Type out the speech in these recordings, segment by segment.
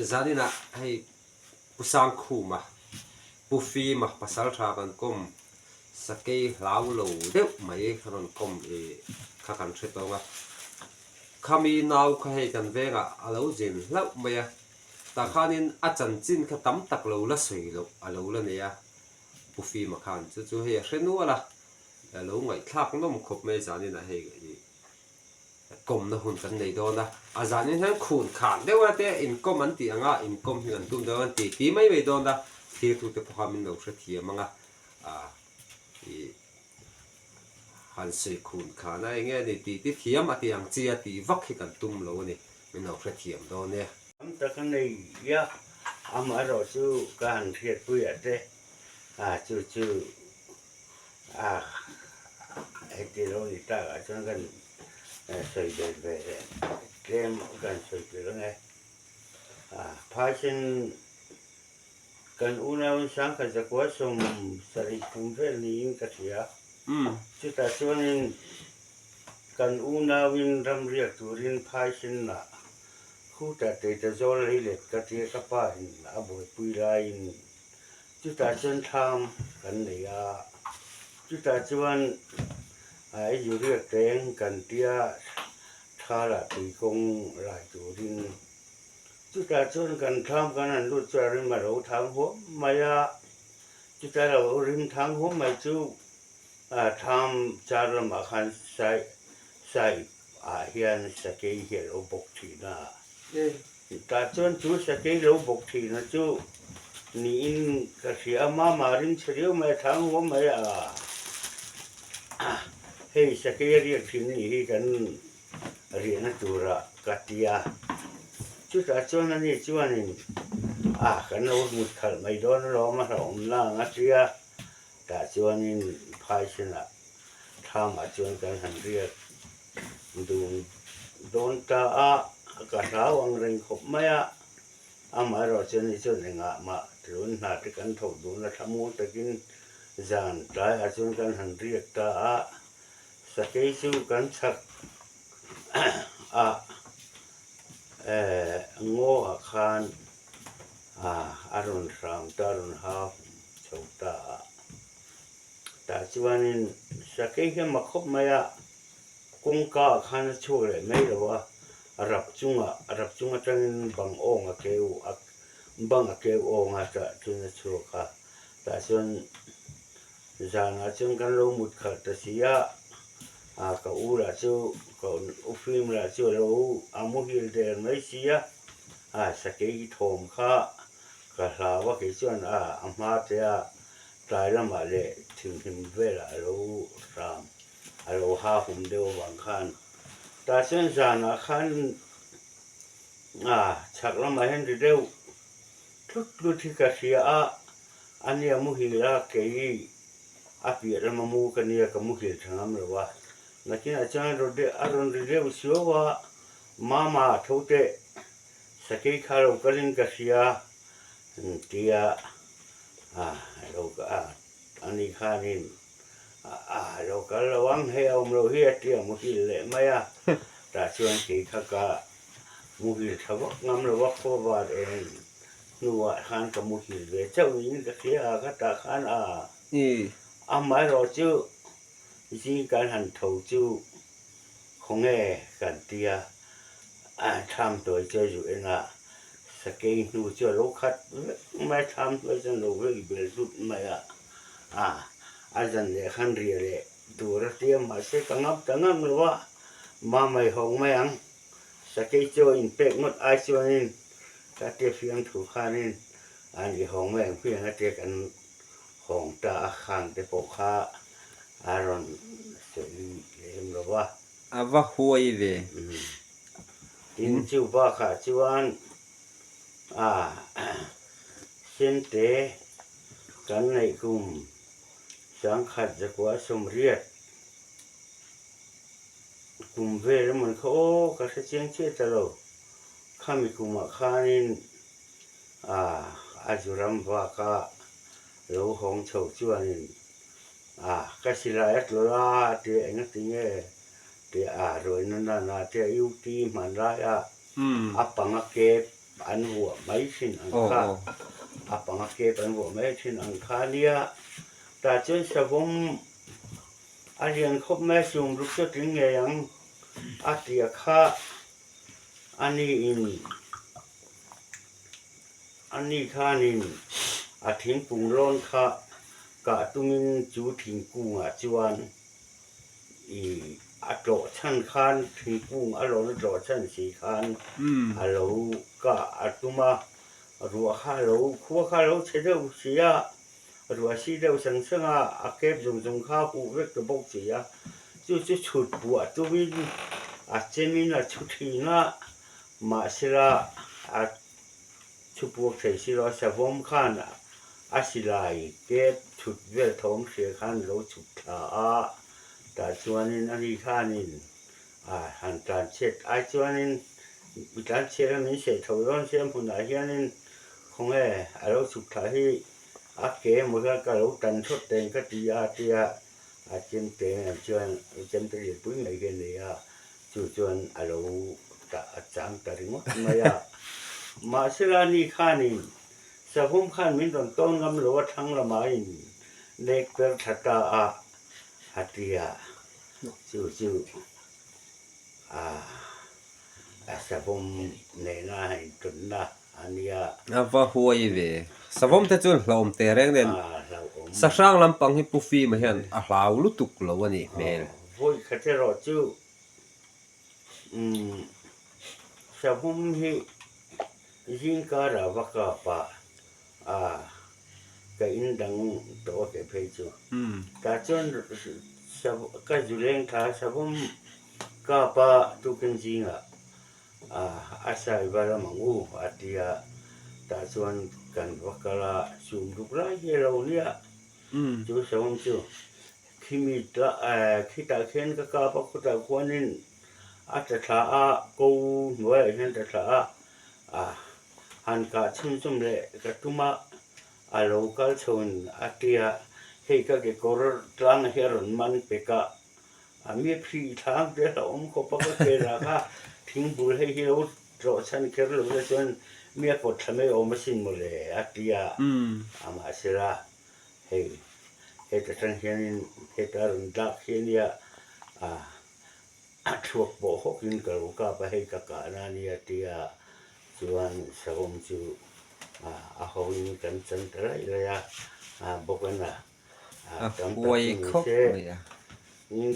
Zaninah hei Pu Sangkhuma, Pu Fima pasaltha kan kawm sakei hlau lo deuh mai rawn kawm ih kha kan hre tawng a. Khami nau kha hei kan vengah a lo zin hlauh mai a, tah khanin a chanchin kha tam tak lo la sawi loh a lo la nei a, Pu Fima khan chu chu hei a hre nual a, a lo ngaihthlak nawm khawp mai zaninah hei ih kawmna hun kan nei dawn a, a zanin hian khun khan deuh a te inkawm an tih ang a, inkawm hi kan tum dawn an ti ti mai mai dawn a, thirtute pawh kha min lo hrethiam ang a, ah ih han sawi khun khan a enge ni tih ti thiam a tih ang chi a tih vak hi kan tum lo a ni, min lo hrethiam dawn e. Tam tak a nei a, amaherawhchu ka han hriatpuiah te ah chu chu A, heti lo ni tak ah chuan kan sawi bet ve leh tlem kan sawi tir ang e. A, phaisen kan unauin sangkhat zakua 70 kum vel niin ka hria. Chutah chuanin kan unauin ramriak turin phaisen ah khutah teita zawl lei let ka tia ka pa in a buaipui laiin Chutah chuan thlam kan nei a, chutah chuan a inriak teng kan tia thala tui kawng lai turin chutah chuan kan thlam kan han lut chu a rim a lo thang huam mai a, chutah lo rim thang huam mai chu thlam char lamah khan sai sai ah hian sakei hi a lo bawk thin a. Tah chuan chu sakei lo bawk thihna chu niin ka hria a, mama ring chhe riau mai a, thang huam mai a, hei sakei a riak thin nih hi kan riahna tura ka ti a, chutah chuan ani chuanin a kan lo mut khalh mai dawn alawm a hlauhawm na ang a tia, tah chuanin phaisenah thlamah chuan kan han riak. Dun dawn ta a, ka hlau ang reng khawp mai a, amaherawh chuan ni chuan engah mah tlun hna te kan thawk dun a thlamuang takin zan tlaiah chuan kan han riak ta a, sakei chu kan chhak a ngaw ah khan a rawn hram ta a rawn ha chho ta a. Tah chuanin sakei hi a mak khawp mai a, kawngka ah khan a chhuak leh mai lo a, rap chungah rap chung atangin bang awng a keu a bang a keu awng a tah chuan a chhuak a, tah chuan zanah chuan kan lo mut khalh ta si a, ah ka u lah chu ka u fim lah chu a lo a muhil der mai si a, ah sakei thawm kha ka hlau a kei chuan a a hma te a. Tlai lamah leh thimhlim velah a lo hram, a lo ha hum deuh avang khan tah chuan zanah khan a chhak lamah hian ri deuh tlut tlut hi ka hria a, a nia muhil a kei a piah lama mu ka nia ka muhil tha ngam lo a, nakinah chuan a rawn ri deuh suau a, mama tho teh sakei kha lo kalin ka hria tia. A lo a ni khanin a lo kal lo ang hei a awm lo hi a ti a muhil leh mai a, tah chuan kei kha ka muhil tha vak ngam lo a khaw var eng hnuah khan ka muhil ve chauh niin ka hria a ka tah khan a amaherawh chu zing kan han tho chu khawnge kan tia Thlam hnuai chu a zu en a, sakei hnu chu a lo khat vek mai a, thlam hnuai chuan lo vek bel hlut mai a, a a zan leh khan ria leh tur a tia mahse ka ngam ta ngam lo a, mamai hawng mai ang, sakei chu a inpek ngawt ai chuanin ka tia fiam thu khanin an i hawng mai ang hmiang a tia kan hawng ta a, khang te pawh kha a rawn sawi lem lo va. A va huai ve. Tin chu bakah chuan a sente kan neih kum 1980 kum vel emaw ni kha aw ka hre chiang chiah ta lo. Khami kumah khanin a a zu ram vaka lo hawng chho chuanin A, ka silai a tlawlh a tih eng a ti nge tih a ruaina nana tia UT hman lai a, a pang a kep an vuah mai thin ang kha, a panga kep an vuah mai thin ang kha a nia. Tah chuan savawm a lian khawp mai a, sum ruk chu a tling ngei ang a tia kha a niin a ni khanin a thingkung lawn kha kah tumin chu thingkungah chuan Ih a tlawh chhan khan thingkung a lawn a tlawh chhan si khan a lo kah a tum a, ruah kha a lo khua kha a lo chhe deuh si a, ruah si deuh sang sang a, a kep zawng zawng kha a huh vek ta bawk si a, chu chu chhut buah tumin a chemin a chhu thin a, mahsela a chhu puak thei si lo a, savawm khan a silai kep chhut vel thawm hria khan lo chhuk thla a, tah chuanin ani khanin ah han tlan chhiat ai chuanin mi tlan chhiat a min seh tho dawn sia hmunah hianin khawnge a lo chhuk thla hi a ke emaw hian ka lo tan thawt teng ka ti a tia a chemte nen chuan chemte lianpui mai hi a nei a chu chuan a lo tah a chang ta ringawt mai a mahsela ani khanin Savawm khan min rawn tawn ngam lo a thlang lamah a in nek per thla ta a, a ti a, chu chu a a savawm nena a intawnna a nia. A va huai ve. Savawm te chuan hlauhawm teh reng nen sahrang lampang hi Pu Fima hian a hlau lutuk lo a nih hmel. Vawi khat erawh chu umm savawm hi Zingkara va kap a, a ka in dang tawh a keh phei chu. Tah chuan ka zu leng thla a savawm kap a tukin zingah a a sai va lam ang u a ti a, tah chuan kan va kal a, sum ruk lai hi a lo nia chu savawm chu khimi khitah khian ka kap a khutah khuanin A tla thla a, ko hnuaiah hian tla thla a, a han kah chhunchum leh ka tum a, a lo kal chhoin a ti a, hei ka kekawr tlangah hi a rawn man pek a, a mi phih thlang te a awm khawp a, ka ke lah kha thingbul hei hi lo tlawh chhan kher lo la chuan mi a pawt thla mai awm asin mawle a ti a, amahsela hei heta tang hianin heta rawn dak hi a nia a. A thluak pawh hawkin ka lo kap a, hei ka kahna a nia tia chuan savawm chu a hoin kan chan ta raih raih a, bawk a A tam tak huai chu ni khawp se, mai a.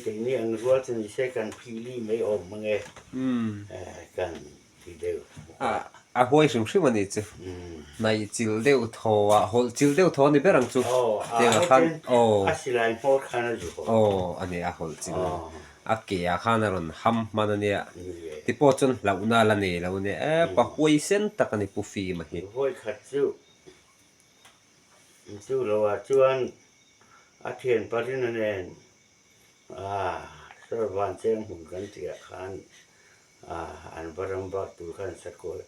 Keini ang rual chu ni se kan phili mai awm mang e, kan ti deuh bawk a. A huai hrim hrim a ni chu. Hnaih chilh deuh thaw ah, hawlh chilh deuh thaw a ni ber ang chu. Tiang ah khan aw. A silai hmawr khan a zu hawlh. Aw a ni a hawlh chilh. A ke ah khan a rawn ham hman a nia. Ti pawh chuan hlauhna a la nei lo a nia. E pa huai sen tak a ni Pu Fima hi. Vawi khat chu chu lo ah chuan a thian Parina nen Sir Vancheng hmun kan tih ah khan An va ram vak tur khan sakawr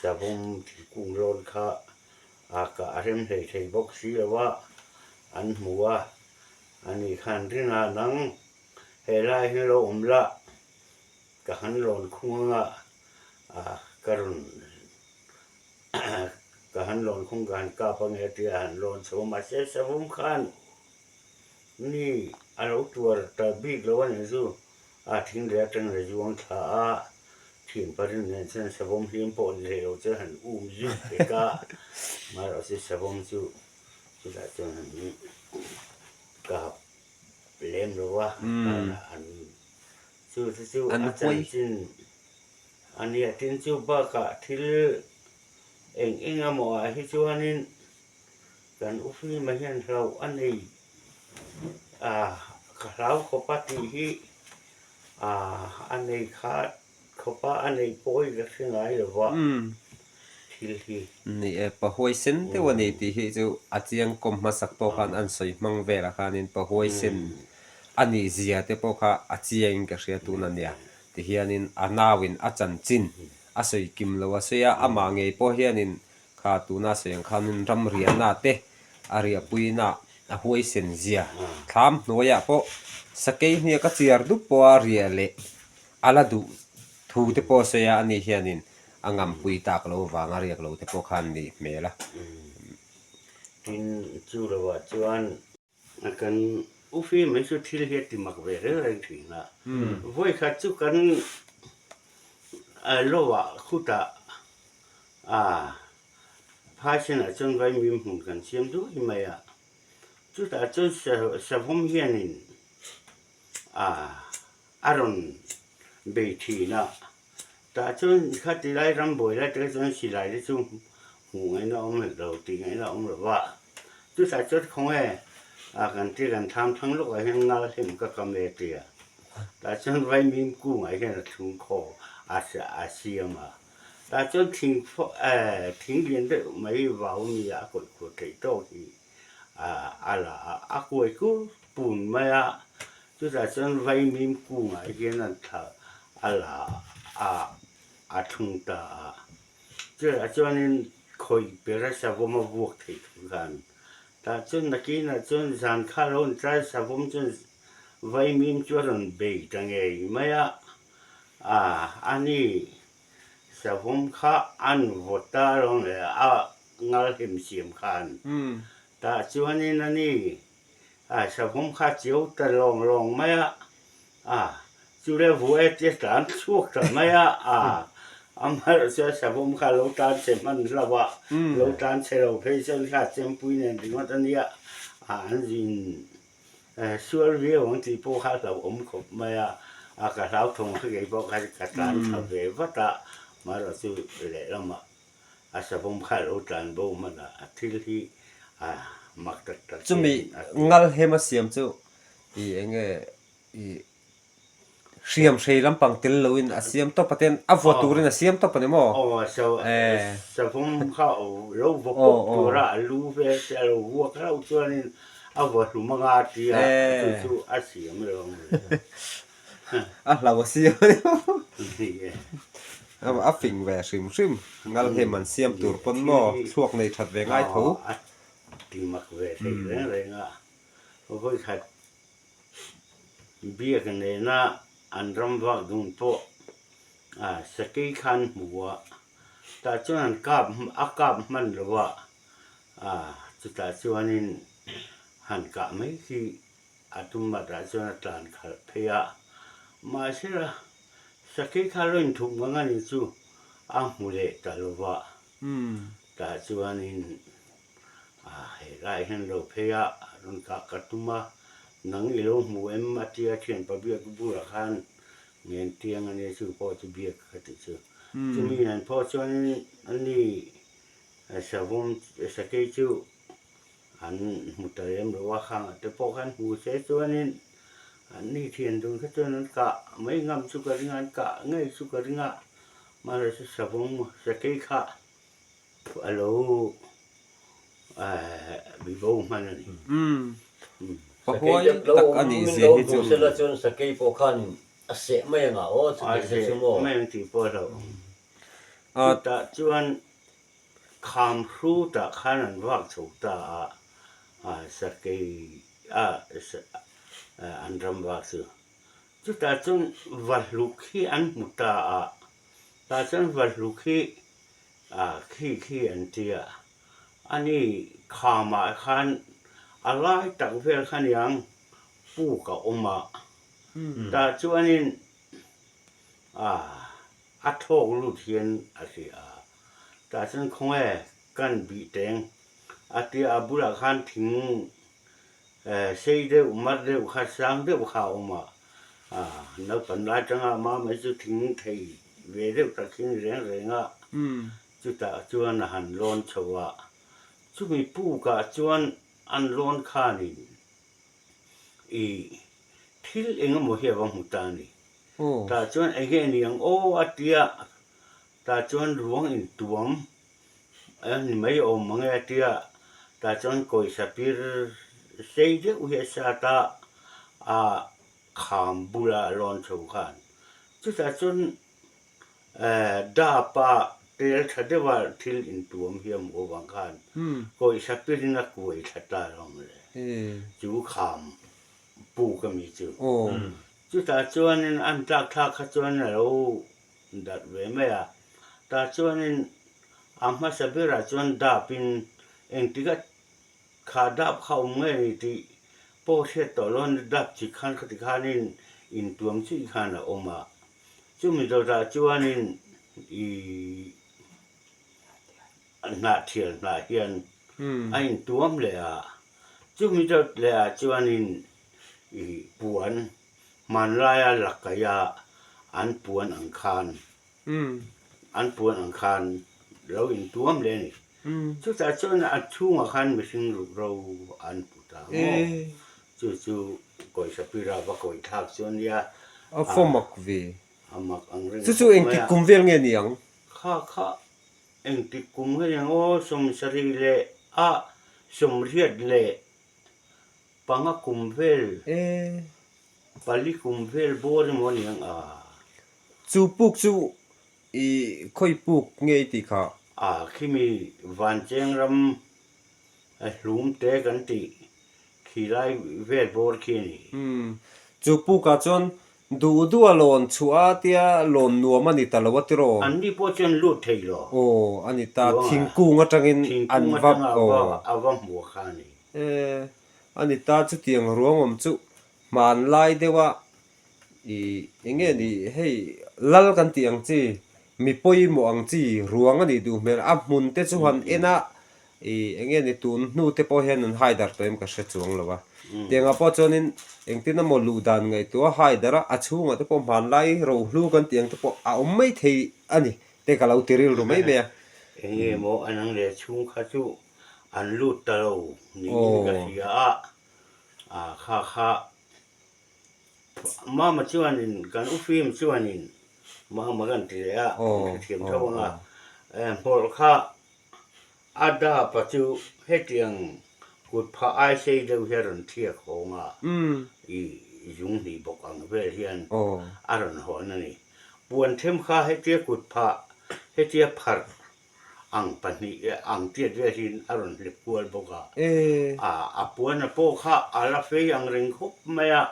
savawm thingkung lawn kha a kah a rem hlei thei bawk si lo a, an hmu a, ani khan rinah nang he lai hi lo awm la, ka han lawn khung anga ka rawn ka han lawn khung ka han kap ange tia a han lawn chho a, mahse savawm khan mi a lo tuar ta bik lo a nih chu. A thing leh atang leh zuang thla a, thian parin nen chuan savawm hliam pawh ni hlei lo chuan han um zut pek a, amaherawhchu savawm chu chutah chuan han kap lem lo a, an chu te chu a chanchin a nia tin chu bakah thil eng eng emaw ah hi chuanin kan u Fima hian hlauh a nei. Ka hlau khawp a tih hi a nei khat khawp a, a nei pawi ka hre ngai lo va thil hi. Ni e, pahuaisen deuh a ni tih hi chu a chiang kawm hmasak pawh khan an sawi hmang velah khanin pahuaisen a nih zia te pawh kha a chiangin ka hria tun a nia. Tihianin a nauin a chanchin a sawi kim lo a sawi a, amah ngei pawh hianin Kha tuna sawi ang khanin ram riahna te a riahpuina a huaisen zia thlam hnuaiah pawh sakei hnia ka chiar dup pawha riah leh a la duh thu te pawh a sawi a, ani hianin A ngampui tak lo vanga riak lo te pawh khan nih hmel a. Tin, chu lovah chuan kan ufi mai chu thil hi a ti mak ve reng reng thin a. Vawi khat chu kan lovah khutah phaisenah chuan vaimim hmun kan siam duai mai a. Chutah chuan savawm hianin a rawn bei thin a. Tah chuan khati lai ram buai lai te chuan silai te chu hmuh ngaihna a awm hek lo tih ngaihna a awm lo va. Chutah chuan khawnge a kan ti kan tham thang lawkah hian ngal hlim ka kam e tia. Tah chuan vaimim kungah hian a thlung khaw a a siam a. Tah chuan thing thing lian deuh mai vau nia a kawih khuar theih tawk hi a la a, a kuai kur pun mai a, chutah chuan vaimim kungah hian an thla a la a, a thlung ta a, chutah chuanin khawih ber a savawm a vuak theih thu khan tah chuan nakinah chuan zan kha lo an tlai savawm chuan vaimim chu a rawn bei ta ngei mai a, a ani Savawm kha an vaw ta lo le a ngal hlim siam khan. Tah chuanin a ni a savawm kha chiau ta lawng lawng mai a, a chu le vu e tia tlan chhuak ta mai a, a amaherawh chuan savawm kha lo tan che hman hlauh a, lo tan che lo phei chuan kha chempui nen ringawt a nia, a an zin Sual viau ang tih pawh kha a hlauhawm khawp mai a, a ka hlauthawng kha kei pawh kha ka tlan tha ve vat a, marawh chu lehlamah a savawm kha a lo tlan bo hman a, a thil hi a mak tak tak hian Chumi a ti. ngal hem a siam chu i enge i Hriam hrei lampang tel loin a siam tawp a ten a vaw turin a siam tawp a ni maw? Aw savawm kha lo vaw pawp tura a lu vel te a lo vuak hlauh chuanin a vaw hlum anga a tia chu chu a siam lo ang le. A hlau a siam a ni maw? A fing ve hrim hrim ngal hem an siam tur pawn maw thluak nei that ve ngai tho. A ti mak ve thei reng reng a vawikhat Biak nena an ram vak dun pawh sakei kha an hmu a, tah chuan an kap a kap hman lo a, chutah chuanin han kah mai khi a tum a tah chuan a tlan khalh phei a, mahsela sakei kha lo inthup ngang a ni chu a hmu leh ta lo va, tah chuanin. A helai hian lo phei a, rawn kah ka tum a, nang i lo hmu em a tia thianpa biak bulah khan ngen tiang a nia chu pawh chu biak ka ti chu. Chumi nen pawh chuan ani savawm sakei chu an hmu ta lem lo a, khangah te pawh khan hmu se chuanin anni thian dun kha chuan an kah mai ngam chu ka ring a, an kah ngei chu ka ring a, mahse savawm sakei kha A lo bibo hman a ni. Pahuai tak a nih zia hi chu. Sela chuan sakei pawh khan a seh mai ang a aw chuti te chu maw. A seh mai ang tih pawh a hlauh. Chutah chuan kham hrutah khan an vak chho ta a, sakei a an ram vak chu. Chutah chuan vahluk hi an hmu ta a, tah chuan vahluk hi A khi khi an ti a, ani khamah khan a lai tak vel kha niang puk a awm a, tah chuanin a a thawk lut hian a hria a, tah chuan khawnge kan bih teng a tia a bulah khan thing sei deuh mar deuh kha sang deuh kha a awm a, naupang lai tanga mah mai chu thing thei ve deuh tak hi reng reng a, chutah chuan a han lawn chho a, chumi pukah chuan an lawn khanin i thil eng emaw hi a va hmu ta a ni. Tah chuan eng nge a ni ang aw a tia, tah chuan ruang intuam a ni mai awm mang e a tia, tah chuan kawisa pir sei deuh hi a sat a, a kham bula a lawn chho khan. Chutah chuan dapa tel tha deuha thil intuam hi a hmuh avang khan kawihsa pirin a kuai thla ta lo ang le, chu kham puk a mi chu. Chutah chuanin an tlak thlak kha chuan a lo darh ve mai a. Tah chuanin a hmasa berah chuan dapin engtika kha dap kha awm nge ni tih pawh hriat tawh lo a ni. Dap chi khan khati khanin intuam chiah khan a awm a. Chumi dawtah chuanin ih Hnahthial hnah hian a intuam leh a, chumi dawt leh ah chuanin ih puan hmanlaia la kaih a an puan ang khan an puan ang khan lo intuam leh a ni. Chutah chuan a chhungah khan mihring ruk ro an hmu ta maw? Chu chu Kawihsa Pira va kawih thlak chu a nia. A fawmak ve. A mak ang reng Chu chu engtik kum vel nge ni ang? Kha kha Engtik kum nge ni ang aw, 70 leh a 85 kum vel, 4 kum vel bawr emaw ni ang a. Chu puk chu i khawi puk nge i tih kha? A, khimi Vancheng ram hlum te kan tih khi lai vel bawr khi a ni. Chu pukah chuan Duh duh a lawn chhuah a tia lawn nuam a ni ta lo a tiraw? An ni pawh chuan lut thei lo. Aw a ni ta, thingkung atangin an va aw. A va hmuh kha a ni. E, a ni ta, chutiang ruang awm chu hmanlai deuh a i eng nge ni hei lal kan tih ang chi, mi pawimawh ang chi ruang a nih duh hmel a hmun te chu han en a I eng nge ni tun hnu te pawh hian an hai darh tawh em ka hre chuang lo a. Tiangah pawh chuanin engtin emaw luh dan ngaihtuah a hai darh a, a chhungah te pawh hmanlai rohlu kan tih ang te pawh a awm mai thei a ni te ka lo ti rilru mai mai a. Eng nge maw an ang leh chhung kha chu an lut ta lo niin ka hria a, a kha kha Mama chuanin kan u fim chuanin Mama kan ti leh a, kan hrethiam tho ang a, hmawlh kha A dapa chu hetiang kut phah ai sei deuh hi a rawn thiak hawng a, i zung hnih bawk ang vel hian a rawn hawn a ni. Puan them kha hetia kut phah, hetia pharh ang pahnih ang tiat vel hian a rawn hlep kual bawk a. A puana pawh kha a la fei ang reng khawp mai a,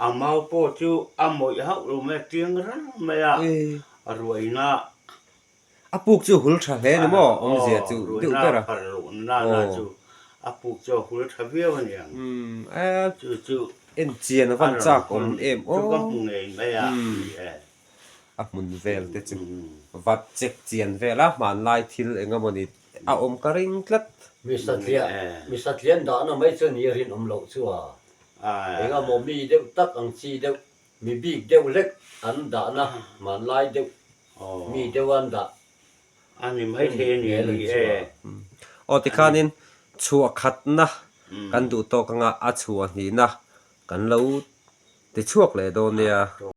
a mau pawh chu a mawih hauh lo mai a, tiang ran mai a, a ruaina A puk chu hul tha hle ni maw? Awmzia chu deuh ber a. Ruihna phar loh na na chu a puk chu a hul tha viau a niang. Chu chu En chian a van chak awm em aw. Chu ka hmu ngei mai a ni e. A hmun vel te chu vat chek chian vel a hmanlai thil eng emaw ni a awm ka ring tlat. Mi satliah mi satlian dahna mai chu ni a rinawm loh chu a. Eng emaw mi deuh tak ang chi deuh mi bik deuh hlek an dahna hmanlai deuh Mi deuh an dah. A ni mai thei a ni a ni e. Aw tikhanin chhuah khatna kan duh tawk anga a chhuah hnihna kan lo ti chhuak leh dawn nia.